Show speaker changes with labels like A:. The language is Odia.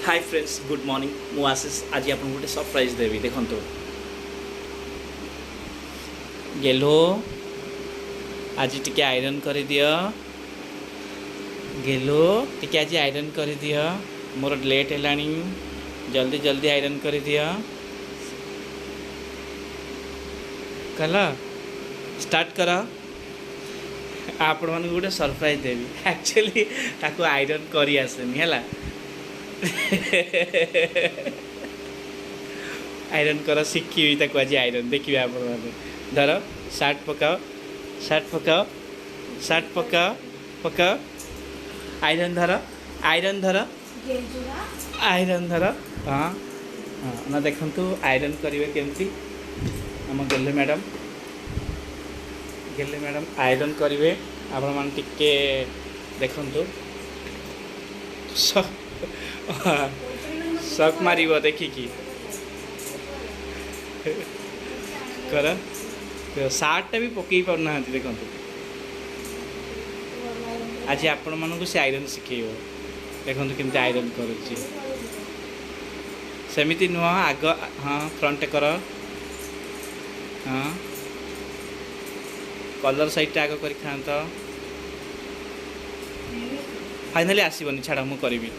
A: High friends, good morning. ମୁଁ ଆଶିଷ। ଆଜି ଆପଣଙ୍କୁ ଗୋଟେ ସରପ୍ରାଇଜ୍ ଦେବି, ଦେଖନ୍ତୁ। ଗେଲୋ, ଆଜି ଟିକେ ଆଇରନ୍ କରିଦିଅ। ଗେଲୋ, ଟିକେ ଆଜି ଆଇରନ୍ କରିଦିଅ। ମୋର ଲେଟ୍ ହେଲାଣି, ଜଲ୍ଦି ଜଲ୍ଦି ଆଇରନ୍ କରିଦିଅ। କଲ, ଷ୍ଟାର୍ଟ କର। ଆପଣମାନଙ୍କୁ ଗୋଟେ ସରପ୍ରାଇଜ୍ ଦେବି। ଆକ୍ଚୁଆଲି ତାକୁ ଆଇରନ୍ କରି ଆସେନି, ହେଲା। ଆଇରନ୍ କର, ଶିଖିବି ତାକୁ ଆଜି ଆଇରନ୍, ଦେଖିବେ ଆପଣମାନେ। ଧର, ସାର୍ଟ ପକାଅ, ସାର୍ଟ ପକାଅ, ସାର୍ଟ ପକାଅ, ପକାଅ। ଆଇରନ୍ ଧର, ଆଇରନ୍ ଧର, ଆଇରନ୍ ଧର। ହଁ ହଁ, ନା, ଦେଖନ୍ତୁ ଆଇରନ୍ କରିବେ କେମିତି। ଆମ ଗେଲେ ମ୍ୟାଡ଼ାମ୍, ଗେଲେ ମ୍ୟାଡ଼ାମ୍ ଆଇରନ୍ କରିବେ, ଆପଣମାନେ ଟିକେ ଦେଖନ୍ତୁ। ସକ୍ ମାରିବ ଦେଖିକି କର। ସାର୍ଟଟା ବି ପକେଇ ପାରୁନାହାନ୍ତି, ଦେଖନ୍ତୁ। ଆଜି ଆପଣମାନଙ୍କୁ ସେ ଆଇରନ୍ ଶିଖେଇବ। ଦେଖନ୍ତୁ କେମିତି ଆଇରନ୍ କରୁଛି। ସେମିତି ନୁହଁ, ଆଗ, ହଁ, ଫ୍ରଣ୍ଟ କର। ହଁ, କଲର୍ ସାଇଡ଼୍ଟା ଆଗ କରିଥାନ୍ତ। ଫାଇନାଲି ଆସିବନି, ଛାଡ଼, ମୁଁ କରିବି।